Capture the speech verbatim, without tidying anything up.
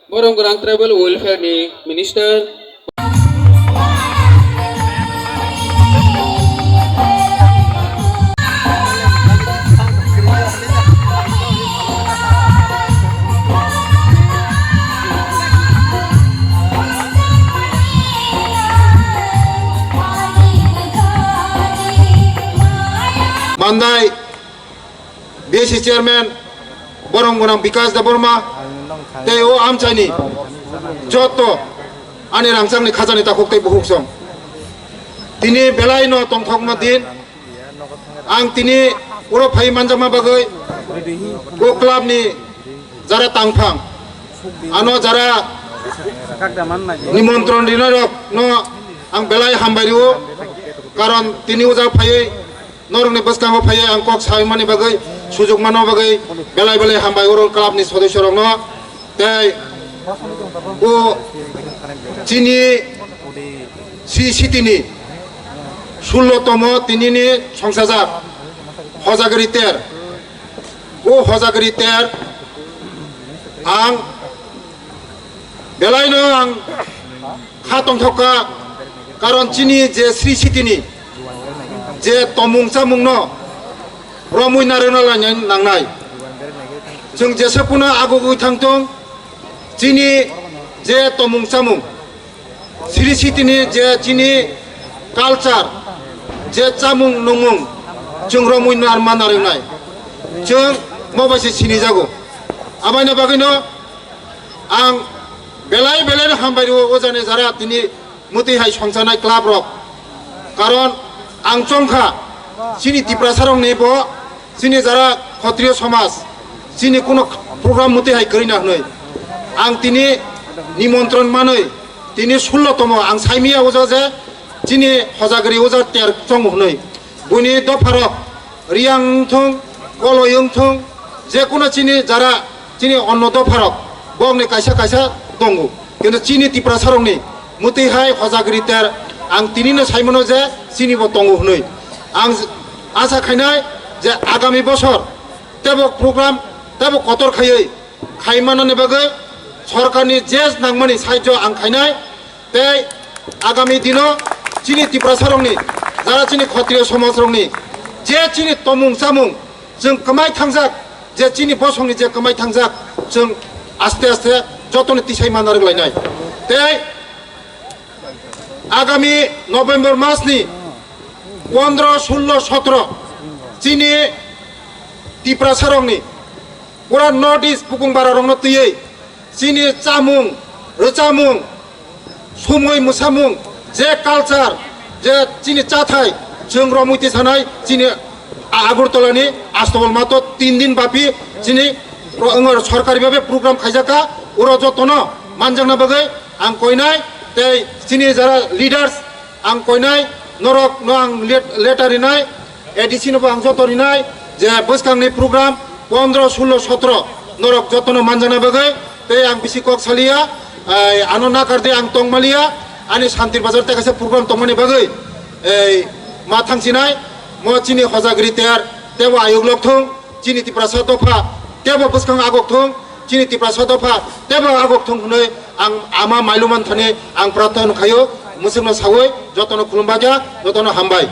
Borong Gwnang Tribal Welfare ni Minister. Mandai B C Chairman Borong Gwnang Bikas Debbarma tei o amchaini joto ani rangchakni khajani takhuk tei bukhuk song. Tini belai no tongthokma din. Ang tini oro phai manjakma bagwi o club ni jara tangphang, ano jara nimontron rinai rok no ang belai hambai rio, karon tini o jaga phaiwi norokni bwskango phaiwi ang kok saimani bagwi, sujukmano bagwi belai belai hambai oro club ni sodosyo rokno. Tei o chini si sitini sullo tomo tinini songsajak Hojagiri ter. O Hojagiri ter ang belaino ang kha tongthokka, karon chini je Sri Sitini je tomung chamungno romwi narwkna lainai nangnai. Chwng jesa phano agugwi thangthung, chini je tomung chamung, Sri Sitini je chini culture, je chamung nungmung, chwng romwi narma narwknai. Chwng mo bai se sinijago. Abaino bagwino ang belai belai no hambai rwo o jani jara tini mwtwi hai songchanai club rok. Karon ang chongkha chini Tiprasa rokni bo chini jara Khotriyo somaj chini kuno program mwtwi hai kwrwina hwnwi. Ang tini nimontron manwi tini sullo tomo ang saimiya ujo je chini Hojagiri ujo ter chongo hwnwi. Buini dopharok Riyang wng thung, Koloi wng thung, je kuno chini jara chini onno dopharok bokni kaisa kaisa tongo. Kintu chini Tiprasarokni mwtwi hai Hojagiri ter ang tinino saimano je chini bo tongo hwnwi. Ang asa khainai je agami bosor tebo program tebo kotor khaiwi khai manani bagwi sorkarni je nangmani sahajyo ang khainai. Tei agami dino chini Tiprasarokni, jara chini Khotriyo somajrokni je chini tomung chamung chwng kwmai thangjak, je chini bosongni je kwmai thangjak, chwng aste aste jotoni tisai manna rwglainai. Tei agami November masni pondro, sullo, sotro chini Tiprasarokni pura North East bukung bararokno twiwi chini chamung, rwchamung, sumui mwsamung, je culture, je chini chathai, chwng romwi tisanai chini Agartala ni Astabal mato tin din bapi chini pro-, wngor sorkari babe program khaijaka, uro jotono manjakna bagwi ang koinai, tei chini jara leaders ang koinai, norok no ang let-, letter rinai, A D C no bo ang joto rinai, je bwskangni program pondro, sullo, sotro norok jotono manjakna bagwi, tei ang bisi kok saliya, ai, ano nakar de ang tongmaliya, ani Santir Bazar tei kaisa program tongmani bagwi, ei, ma thangsinai, mo chini Hojagiri ter, tebo ayuk lok thung, chini Tiprasa dopha, tebo bwskang agok thung, chini Tiprasa dopha, tebo agok thung hwnwi ang ama mailuman thani ang prarthana khaio, mwswkno sawi, jotono khulumbaikha, jotono hambai.